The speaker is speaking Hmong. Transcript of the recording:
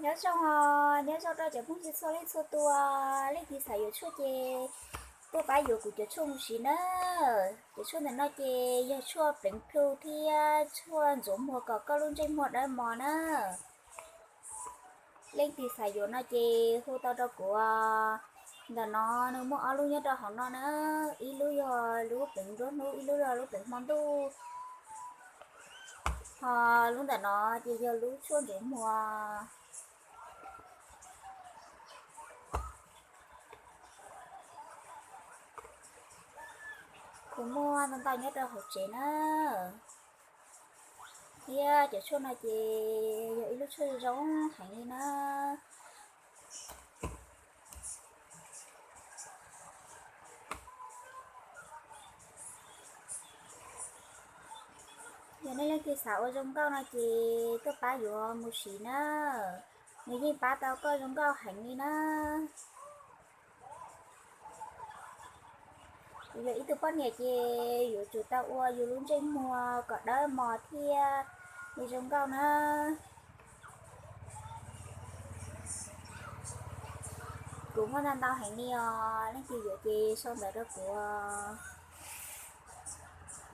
Nyob zoo, nyob zoo rau cov phooj ywg txhua leej txhua tus, leej twg xav yuav tshuaj ces tuaj pab yuav kuv cov tshuaj mus siv na. Cov tshuaj ntawm no ces yog tshuaj pleev plhu thiab tshuaj ntxuav muag kom koj lub ntsej muag dawb mos na. Leej twg xav yuav no ces hu tau rau kuv. Ntawm no nws muaj ob lub nyob rau hauv no na, ib lub yog lub pleev nruab hnub, ib lub yog lub pleev hmo ntuj, ho lub ntawm no ces yog lub tshuaj ntxuav muag. Kuv muaj ntau ntau nyob rau hauv tsev na. Thiab cov tshuaj no ces yog ib lub tshuaj zoo heev li na. Yog nej leej twg xav ua zoo nkauj no ces tuaj pab yuav mus siv na. Nws yeej pab tau koj zoo nkauj heev li na. Yus yog ib tug poj niam ces yuav tsum tau ua yus lub ntsej muag kom dawb mos thiab li zoo nkauj na. Kuv muaj ntau ntau heev li os, leej twg yuav ces sau ntawv rau kuv.